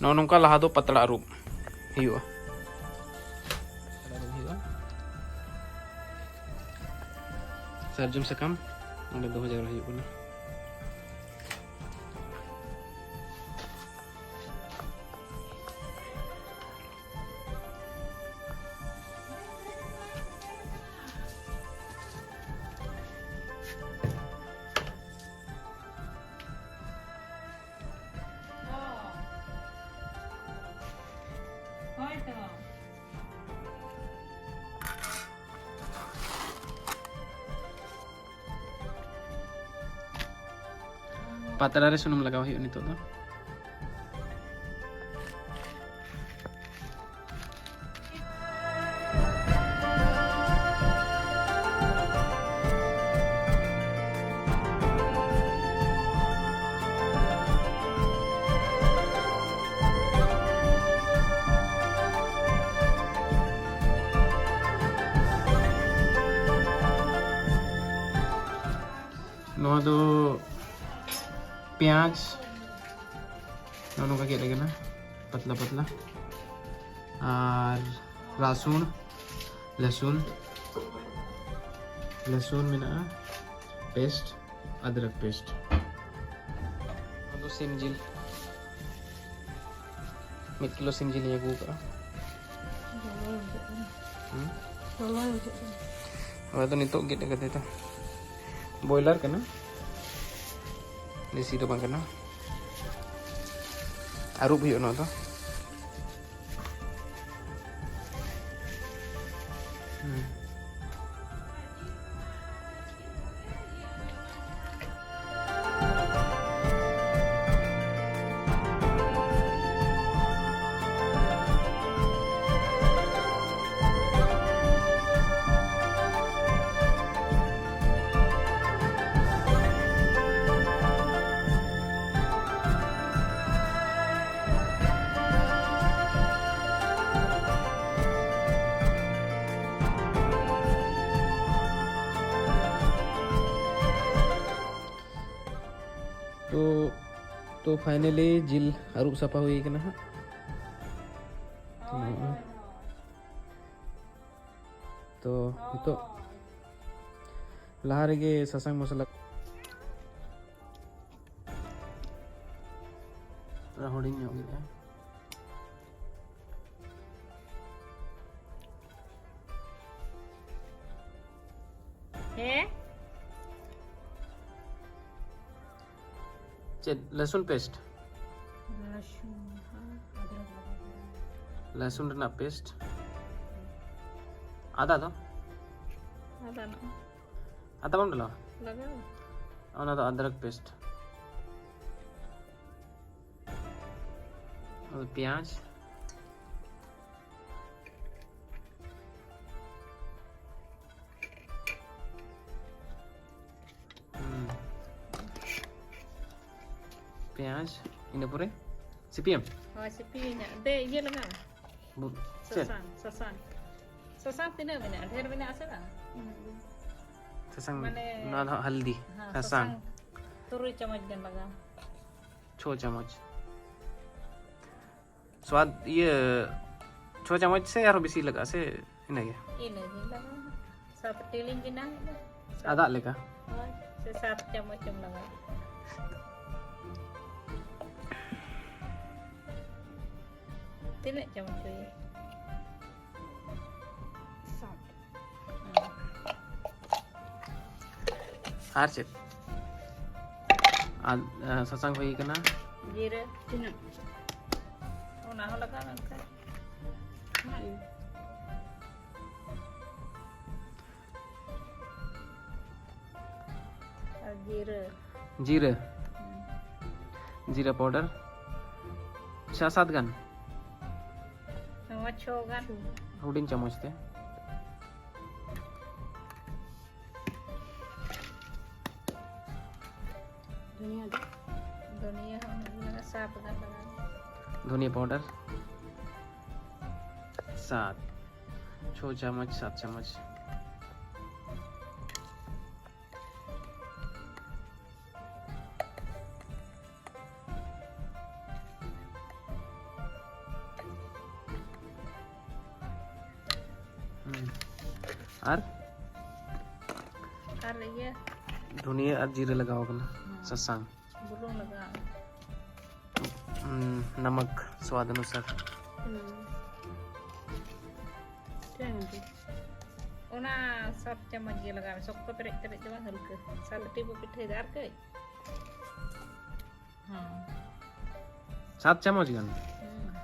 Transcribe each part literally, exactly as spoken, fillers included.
ᱱᱚᱜᱼᱚ ᱱᱚᱝᱠᱟ ᱞᱟᱦᱟ ᱫᱚ ᱯᱟᱛᱲᱟ ᱟᱹᱨᱩᱵ ᱦᱩᱭᱩᱜᱼᱟ᱾ ᱯᱟᱛᱲᱟ ᱟᱹᱨᱩᱵ ᱦᱩᱭᱩᱜᱼᱟ᱾ ᱥᱟᱨᱡᱚᱢ ᱥᱟᱠᱟᱢ ᱚᱸᱰᱮ ᱫᱚᱦᱚ ᱡᱟᱣᱨᱟ ᱦᱩᱭᱩᱜ ᱠᱟᱱᱟ᱾ ᱯᱟᱛᱲᱟ ᱨᱮ ᱥᱩᱱᱩᱢ ᱞᱟᱜᱟᱣ ᱦᱩᱭᱩᱜᱼᱟ ᱱᱤᱛᱚᱜ ᱫᱚ᱾ ᱱᱚᱣᱟ ᱫᱚ ᱯᱮᱸᱭᱟᱡᱽ ᱱᱚᱜᱼᱚ ᱱᱚᱝᱠᱟ ᱜᱮᱫ ᱟᱠᱟᱱᱟ, ᱯᱟᱛᱞᱟ ᱯᱟᱛᱞᱟ᱾ ᱟᱨ ᱨᱟᱥᱩᱱ, ᱞᱟᱹᱥᱩᱱ, ᱞᱟᱹᱥᱩᱱ ᱢᱮᱱᱟᱜᱼᱟ, ᱯᱮᱥᱴ, ᱟᱫᱨᱚᱠ ᱯᱮᱥᱴ᱾ ᱱᱚᱣᱟ ᱫᱚ ᱥᱤᱢ ᱡᱤᱞ, ᱢᱤᱫ ᱠᱤᱞᱳ ᱥᱤᱢ ᱡᱤᱞ ᱤᱧ ᱟᱹᱜᱩ ᱟᱠᱟᱫᱼᱟ᱾ ᱦᱩᱸ? ᱱᱚᱣᱟ ᱫᱚ ᱱᱤᱛᱚᱜ ᱜᱮᱫ ᱟᱠᱟᱫᱟᱭ ᱛᱚ, ᱵᱚᱭᱞᱟᱨ ᱠᱟᱱᱟ, ᱫᱮᱥᱤ ᱫᱚ ᱵᱟᱝ ᱠᱟᱱᱟ᱾ ᱟᱹᱨᱩᱵ ᱦᱩᱭᱩᱜᱼᱟ ᱱᱚᱣᱟ ᱫᱚ᱾ ᱦᱩᱸ᱾ ᱛᱚ finally ᱡᱤᱞ ᱟᱹᱨᱩᱵ ᱥᱟᱯᱷᱟ ᱦᱩᱭ ᱠᱟᱱᱟ ᱦᱟᱸᱜ᱾ ᱱᱚᱜᱼᱚᱭ᱾ ᱛᱚ ᱱᱤᱛᱚᱜ ᱞᱟᱦᱟ ᱨᱮᱜᱮ ᱥᱟᱥᱟᱝ ᱢᱚᱥᱞᱟ ᱛᱷᱚᱲᱟ ᱦᱩᱰᱤᱧ ᱧᱚᱜ ᱜᱮᱭᱟ᱾ ᱦᱮᱸ? ᱪᱮᱫ ᱞᱟᱹᱥᱩᱱ ᱯᱮᱥᱴ? ᱞᱟᱹᱥᱩᱱ, ᱦᱮᱸ, ᱟᱫᱨᱚᱠ ᱞᱟᱜᱟᱣ ᱠᱮᱫᱟ᱾ ᱞᱟᱹᱥᱩᱱ ᱨᱮᱱᱟᱜ ᱯᱮᱥᱴ᱾ ᱟᱫᱟ ᱫᱚ? ᱟᱫᱟ ᱱᱚᱜᱼᱚᱭ᱾ ᱟᱫᱟ ᱵᱟᱢ ᱰᱟᱞᱟᱣᱟ? ᱞᱟᱜᱟᱣ᱾ ᱚᱱᱟ ᱫᱚ ᱟᱫᱨᱚᱠ ᱯᱮᱥᱴ᱾ ᱟᱫᱚ ᱯᱮᱸᱭᱟᱡᱽ᱾ ᱦᱩᱸ᱾ ᱯᱮᱸᱭᱟᱡᱽ, ᱤᱱᱟᱹ ᱯᱚᱨᱮ ᱥᱤᱯᱤᱭᱟᱢ? ᱦᱳᱭ, ᱥᱤᱯᱤᱭᱟᱹᱧ ᱦᱟᱸᱜ᱾ ᱫᱮ, ᱤᱭᱟᱹ ᱞᱟᱜᱟᱣ᱾ ᱵᱩ-, ᱪᱮᱫ? ᱥᱟᱥᱟᱝ, ᱥᱟᱥᱟᱝ᱾ ᱥᱟᱥᱟᱝ ᱛᱤᱱᱟᱹᱜ ᱢᱮᱱᱟᱜᱼᱟ? ᱰᱷᱮᱨ ᱢᱮᱱᱟᱜᱼᱟ ᱥᱮ ᱵᱟᱝ? ᱥᱟᱥᱟᱝ, ᱢᱟᱱᱮ, ᱱᱚᱣᱟ ᱫᱚ ᱦᱟᱸᱜ ᱦᱟᱞᱫᱤ᱾ ᱦᱮᱸ, ᱥᱟᱥᱟᱝ᱾ ᱥᱟᱥᱟᱝ ᱛᱩᱨᱩᱭ ᱪᱟᱢᱚᱪ ᱜᱟᱱ ᱞᱟᱜᱟᱣ᱾ ᱪᱷᱚ ᱪᱟᱢᱚᱪ᱾ ᱥᱣᱟᱫ ᱤᱭᱟᱹ ᱪᱷᱚ ᱪᱟᱢᱚᱪ ᱥᱮ ᱟᱨᱦᱚᱸ ᱵᱮᱥᱤ ᱞᱟᱜᱟᱜᱼᱟ ᱥᱮ ᱤᱱᱟᱹᱜᱮ? ᱤᱱᱟᱹᱜᱮ ᱞᱟᱜᱟᱜᱼᱟ᱾ ᱥᱟᱛ ᱴᱤᱞᱤᱧ ᱵᱮᱱᱟᱣ ᱮᱫᱟ᱾ ᱥᱟᱛ ᱟᱫᱟᱜ ᱞᱮᱠᱟ? ᱦᱳᱭ, ᱥᱮ ᱥᱟᱛ ᱪᱟᱢᱚᱪ ᱮᱢ ᱞᱟᱜᱟᱣᱟ᱾ ᱛᱤᱱᱟᱹᱜ ᱪᱟᱢᱚᱪ ᱦᱩᱭᱩᱜᱼᱟ? ᱥᱟᱛ᱾ ᱟᱨ ᱪᱮᱫ? ᱟᱨ, ᱟ, ᱥᱟᱥᱟᱝ ᱦᱩᱭ ᱠᱟᱱᱟ᱾ ᱡᱤᱨᱟᱹ᱾ ᱛᱤᱱᱟᱹᱜ? ᱚᱱᱟ ᱦᱚᱸ ᱞᱟᱜᱟᱣ ᱢᱮᱱᱠᱷᱟᱱ᱾ ᱦᱮᱸ᱾ ᱟᱨ ᱡᱤᱨᱟᱹ᱾ ᱡᱤᱨᱟᱹ᱾ ᱦᱩᱸ᱾ ᱡᱤᱨᱟᱹ powder᱾ ᱪᱷᱚ ᱥᱟᱛ ᱜᱟᱱ᱾ ᱱᱚᱣᱟ ᱪᱷᱚ ᱜᱟᱱ᱾ ᱦᱩᱰᱤᱧ ᱪᱟᱢᱚᱪ ᱛᱮ᱾ ᱫᱷᱩᱱᱤᱭᱟᱹ ᱫᱚ? ᱫᱷᱩᱱᱤᱭᱟᱹ ᱦᱚᱸ ᱢᱤᱫ ᱜᱤᱞᱟᱹ ᱥᱟᱛ ᱜᱟᱱ ᱞᱟᱜᱟᱜᱼᱟ᱾ ᱫᱷᱩᱱᱤᱭᱟᱹ powder ᱥᱟᱛ, ᱪᱷᱚ ᱪᱟᱢᱚᱪ, ᱥᱟᱛ ᱪᱟᱢᱚᱪ᱾ ᱟᱨ ᱟᱨ ᱤᱭᱟᱹ ᱫᱷᱩᱱᱤᱭᱟᱹ ᱟᱨ ᱡᱤᱨᱟᱹ ᱞᱟᱜᱟᱣ ᱠᱟᱱᱟ, ᱦᱩᱸ᱾ ᱥᱟᱥᱟᱝ᱾ ᱵᱩᱞᱩᱝ ᱞᱟᱜᱟᱣ᱾ ᱦᱩᱸ, ᱱᱟᱢᱟᱠ ᱥᱣᱟᱫ ᱚᱱᱩᱥᱟᱨ᱾ ᱦᱩᱸ᱾ ᱴᱷᱤᱠ ᱜᱮ᱾ ᱚᱱᱟ ᱥᱟᱛ ᱪᱟᱢᱚᱪ ᱜᱮ ᱞᱟᱜᱟᱣ ᱢᱮ, ᱥᱚᱠᱛᱚ ᱯᱮᱨᱮᱡ ᱯᱮᱨᱮᱡ ᱫᱚ ᱵᱟᱝ, ᱦᱟᱹᱞᱠᱟᱹ᱾ ᱥᱟᱛ ᱴᱤ ᱵᱚ ᱯᱤᱴᱷᱟᱹᱭᱮᱫᱟ, ᱟᱨ ᱠᱟᱹᱡ᱾ ᱦᱮᱸ᱾ ᱥᱟᱛ ᱪᱟᱢᱚᱪ ᱜᱟᱱ? ᱦᱩᱸ᱾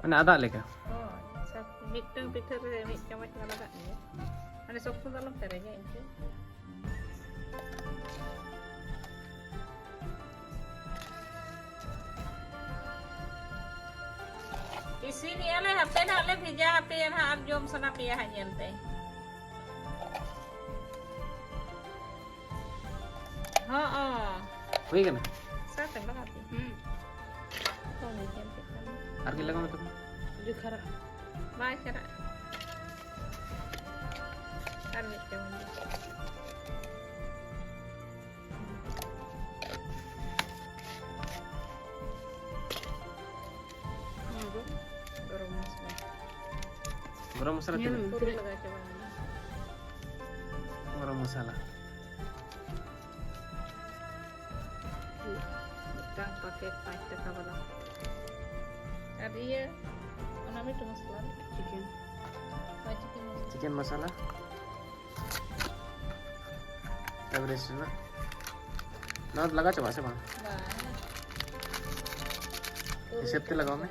ᱢᱟᱱᱮ ᱟᱫᱟᱜ ᱞᱮᱠᱟ? ᱦᱳᱭ, ᱥᱟᱛ, ᱢᱤᱫᱴᱟᱝ ᱯᱤᱴᱷᱟᱹ ᱨᱮ ᱢᱤᱫ ᱪᱟᱢᱚᱪ ᱜᱟᱱ ᱞᱟᱜᱟᱜ ᱜᱮᱭᱟ᱾ ᱢᱟᱱᱮ ᱥᱚᱠᱛᱚ ᱫᱚ ᱟᱞᱚᱢ ᱯᱮᱨᱮᱡᱟ ᱤᱱᱠᱟᱹ᱾ ᱤᱥᱤᱱᱮᱜᱼᱟ ᱞᱮ, ᱦᱟᱯᱮ ᱱᱟᱦᱟᱜ ᱞᱮ ᱵᱷᱮᱡᱟ ᱟᱯᱮᱭᱟ ᱱᱟᱦᱟᱜ, ᱟᱨ ᱡᱚᱢ ᱥᱟᱱᱟ ᱯᱮᱭᱟ ᱦᱟᱸᱜ ᱧᱮᱞ ᱯᱮ᱾ ᱦᱚᱸ᱾ ᱦᱩᱭ ᱠᱟᱱᱟ? ᱥᱟᱛ ᱮᱢ ᱞᱟᱜᱟᱣ ᱠᱮᱫᱟ? ᱦᱩᱸ᱾ ᱠᱚᱢ ᱜᱮ ᱧᱮᱞ ᱠᱮᱫ ᱠᱷᱟᱱ᱾ ᱟᱨ ᱠᱟᱹᱡ ᱞᱟᱜᱟᱣ ᱢᱮ ᱛᱚᱵᱮ᱾ ᱡᱩ ᱠᱷᱟᱨᱟᱜ᱾ ᱵᱟᱭ ᱠᱷᱟᱨᱟᱜ᱾ ᱟᱨ ᱢᱤᱫᱴᱟᱝ᱾ ᱱᱚᱣᱟ ᱫᱚ ᱜᱚᱨᱚᱢ ᱢᱚᱥᱞᱟ᱾ ᱜᱚᱨᱚᱢ ᱢᱚᱥᱞᱟ ᱧᱮᱞ ᱛᱤᱱᱟᱹᱜ? ᱢᱮ, ᱯᱩᱨᱟᱹ ᱛᱤᱱᱟᱹᱜ? ᱞᱟᱜᱟᱣ ᱪᱟᱵᱟᱭ ᱢᱮ᱾ ᱜᱚᱨᱚᱢ ᱢᱚᱥᱞᱟ᱾ ᱢᱤᱫᱴᱟᱝ ᱯᱟᱠᱮᱴ ᱯᱟᱸᱪ ᱴᱟᱠᱟ ᱵᱟᱞᱟ᱾ ᱟᱨ ᱤᱭᱟᱹ, ᱚᱱᱟ ᱢᱤᱴ ᱢᱚᱥᱞᱟ᱾ ᱪᱤᱠᱮᱱ᱾ ᱦᱳᱭ, ᱪᱤᱠᱮᱱ ᱢᱚᱥᱞᱟ᱾ ᱪᱤᱠᱮᱱ ᱢᱚᱥᱞᱟ᱾ ᱮᱵᱷᱟᱨᱮᱥᱴ ᱨᱮᱱᱟᱜ᱾ ᱱᱚᱣᱟ ᱫᱚ ᱞᱟᱜᱟᱣ ᱪᱟᱵᱟᱜᱼᱟ ᱥᱮ ᱵᱟᱝ? ᱵᱟᱝ᱾ ᱦᱤᱥᱟᱹᱵ ᱛᱮ ᱞᱟᱜᱟᱣ ᱢᱮ᱾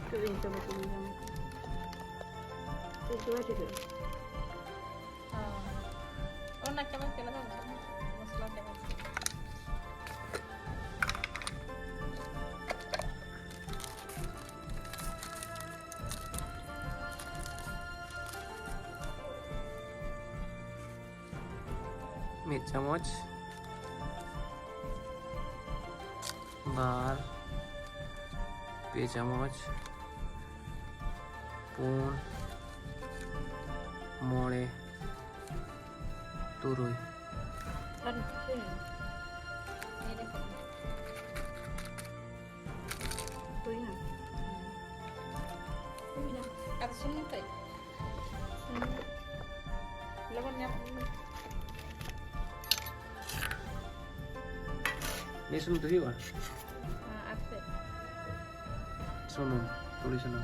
ᱪᱮᱫ ᱤᱧ ᱪᱟᱵᱟ ᱠᱮᱫᱟ? ᱪᱮᱫ ᱪᱟᱵᱟ ᱠᱮᱫᱟ? ᱦᱚᱸ᱾ ᱚᱱᱟ ᱪᱟᱵᱟ ᱠᱮᱫ ᱞᱮᱠᱟ ᱵᱩᱡᱷᱟᱹᱜ ᱠᱟᱱᱟ᱾ ᱢᱚᱥᱞᱟ ᱪᱟᱵᱟ ᱠᱮᱫ᱾ ᱢᱤᱫ ᱪᱟᱢᱚᱪ, ᱵᱟᱨ, ᱯᱮ ᱪᱟᱢᱚᱪ, ᱯᱩᱱ, ᱢᱚᱬᱮ, ᱛᱩᱨᱩᱭ᱾ ᱟᱨ ᱱᱤᱛᱚᱜ ᱫᱚ ᱧᱮᱞ ᱟᱠᱟᱫ ᱢᱮ᱾ ᱥᱩᱱᱩᱢ ᱛᱮ᱾ ᱥᱩᱱᱩᱢ᱾ ᱞᱚᱜᱚᱱ ᱧᱟᱢᱚᱜ ᱠᱟᱱᱟ᱾ ᱱᱤᱭᱟᱹ ᱥᱩᱱᱩᱢ ᱛᱮ ᱦᱩᱭᱩᱜᱼᱟ? ᱦᱮᱸ, ᱟᱨ ᱪᱮᱫ? ᱥᱩᱱᱩᱢ, ᱛᱩᱲᱤ ᱥᱩᱱᱩᱢ᱾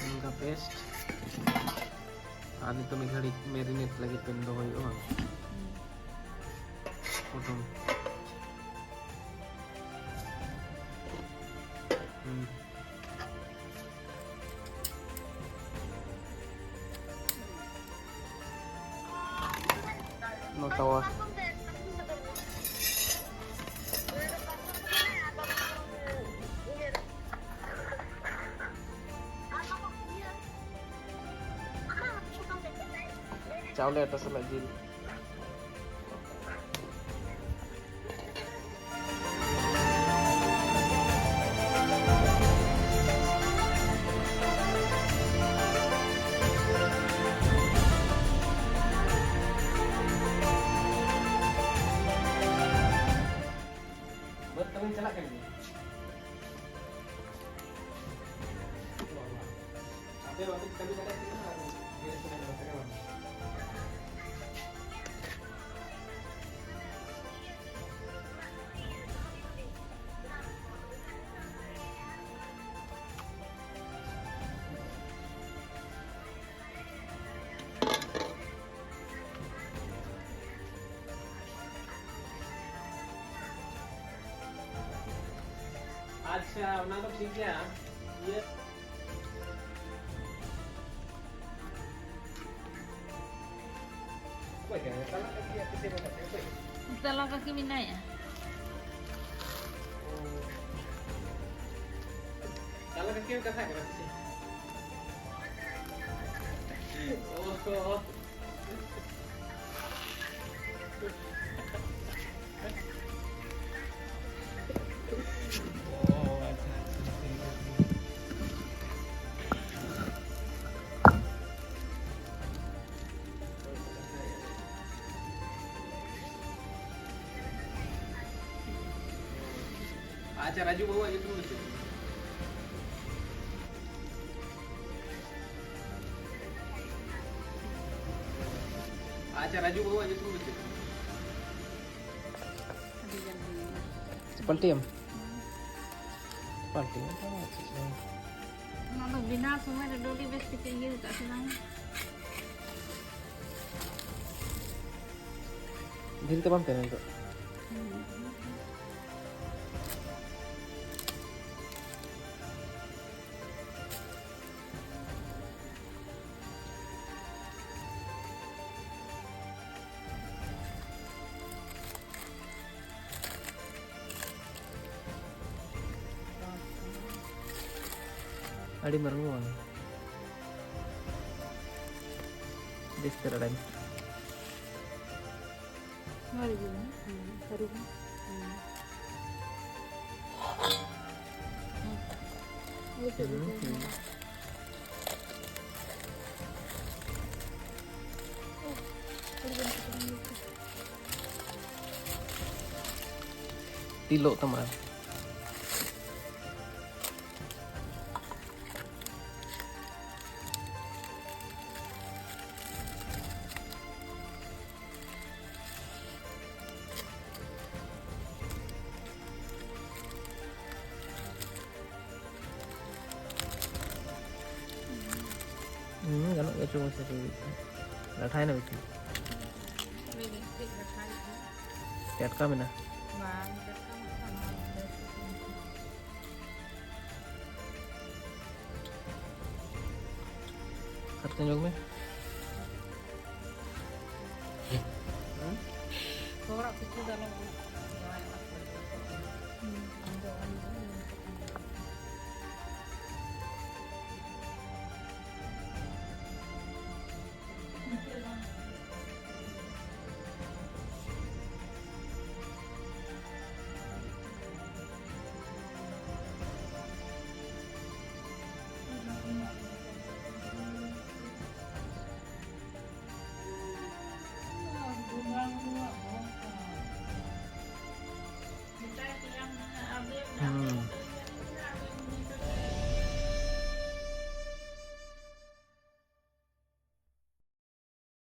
ᱱᱚᱝᱠᱟ paste᱾ ᱟᱨ ᱱᱤᱛᱚᱜ ᱢᱤᱫ ᱜᱷᱟᱹᱲᱤᱡ marinate ᱞᱟᱹᱜᱤᱫ ᱵᱮᱱ ᱫᱚᱦᱚᱭ ᱦᱩᱭᱩᱜᱼᱟ, ᱵᱟᱝ? ᱯᱚᱴᱚᱢ᱾ ᱦᱩᱸ᱾ ᱱᱚᱣᱟ ᱛᱟᱣᱟ᱾ ᱪᱟᱣᱞᱮ ᱟᱴᱟ ᱥᱟᱞᱟᱜ ᱡᱤᱞ᱾ ᱵᱟᱹᱫᱽ ᱠᱟᱹᱢᱤ ᱪᱟᱞᱟᱜ ᱠᱟᱱ ᱜᱮᱭᱟ᱾ ᱟᱯᱮ ᱵᱟᱯᱮ ᱠᱟᱹᱢᱤ ᱫᱟᱲᱮᱭᱟᱜ ᱠᱟᱱᱟ ᱟᱨ ᱜᱮᱥ ᱨᱮ ᱵᱟᱯᱮ ᱮᱢᱟ᱾ ᱟᱪᱪᱷᱟ, ᱚᱱᱟ ᱫᱚ ᱴᱷᱤᱠ ᱜᱮᱭᱟ᱾ ᱤᱭᱟᱹ, ᱚᱠᱚᱭ ᱠᱟᱱᱟᱭ? ᱛᱟᱞᱟ ᱠᱟᱹᱠᱤ ᱟᱯᱮ ᱥᱮᱫ ᱵᱟᱹᱱᱩᱜ ᱛᱟᱭᱟ? ᱚᱠᱚᱭ? ᱛᱟᱞᱟ ᱠᱟᱹᱠᱤ ᱢᱮᱱᱟᱭᱟ᱾ ᱚ᱾ ᱛᱟᱞᱟ ᱠᱟᱹᱠᱤ ᱦᱚᱸ ᱠᱟᱛᱷᱟ ᱠᱟᱱᱟ ᱥᱮ ᱪᱮᱫ? ᱟᱪᱪᱷᱟ, ᱨᱟᱡᱩ ᱵᱟᱹᱵᱩᱣᱟᱜ ᱧᱩᱛᱩᱢ ᱫᱚ ᱪᱮᱫ? ᱟᱪᱪᱷᱟ, ᱨᱟᱡᱩ ᱵᱟᱹᱵᱩᱣᱟᱜ ᱧᱩᱛᱩᱢ ᱫᱚ ᱪᱮᱫ? ᱯᱟᱞᱴᱤᱭᱟᱢ? ᱯᱟᱞᱴᱤᱭᱟᱢ? ᱚᱱᱟ ᱫᱚ ᱵᱮᱱᱟᱣ ᱥᱚᱢᱚᱭ ᱨᱮ ᱰᱚᱞᱤ ᱵᱮᱥ ᱴᱷᱤᱠ ᱤᱭᱟᱹ ᱠᱟᱜ ᱥᱮ ᱵᱟᱝ? ᱫᱷᱤᱨᱤ ᱛᱮ ᱵᱟᱢ ᱛᱮᱱᱟ ᱱᱤᱛᱚᱜ? ᱟᱹᱰᱤ ᱢᱟᱨᱟᱝ ᱫᱚ ᱵᱟᱝ᱾ ᱵᱮᱥ ᱛᱮ ᱨᱟᱲᱟᱭ ᱢᱮ᱾ ᱱᱚᱣᱟ ᱨᱮᱜᱮ ᱢᱮᱱᱟᱜᱼᱟ᱾ ᱦᱩᱸ, ᱥᱟᱹᱨᱩ ᱦᱚᱸ᱾ ᱦᱩᱸ᱾ ᱦᱩᱸ᱾ ᱦᱩᱸ, ᱦᱩᱸ᱾ ᱛᱤᱞᱚᱜ ᱛᱟᱢᱟ᱾ ᱦᱩᱸ, ᱜᱟᱱᱚᱜ ᱜᱮᱭᱟ, ᱪᱚ ᱢᱟᱥᱮ ᱞᱟᱹᱭ ᱞᱮᱠᱷᱟᱱ᱾ ᱞᱟᱴᱷᱟᱭᱮᱱᱟ ᱵᱮᱥᱤ᱾ ᱞᱟᱹᱭ ᱫᱟᱹᱧ ᱪᱮᱫ ᱞᱟᱴᱷᱟᱭᱮᱱᱟ? ᱴᱟᱴᱠᱟ ᱢᱮᱱᱟᱜᱼᱟ᱾ ᱵᱟᱝ, ᱴᱟᱴᱠᱟ ᱢᱟ ᱵᱟᱝ, ᱱᱚᱣᱟ ᱫᱚ ᱵᱮᱥ ᱜᱮ᱾ ᱠᱟᱛᱮ ᱧᱚᱜ ᱢᱮ᱾ ᱦᱩᱸ? ᱦᱚᱲᱟᱜ ᱯᱤᱴᱷᱟᱹ ᱫᱚ ᱟᱞᱚᱢ ᱮᱢᱟ᱾ ᱡᱟᱶᱟᱭ ᱚᱲᱟᱜ ᱠᱚᱨᱮ ᱫᱚ᱾ ᱦᱩᱸ, ᱟᱢ ᱫᱚ ᱚᱱᱟ ᱫᱚ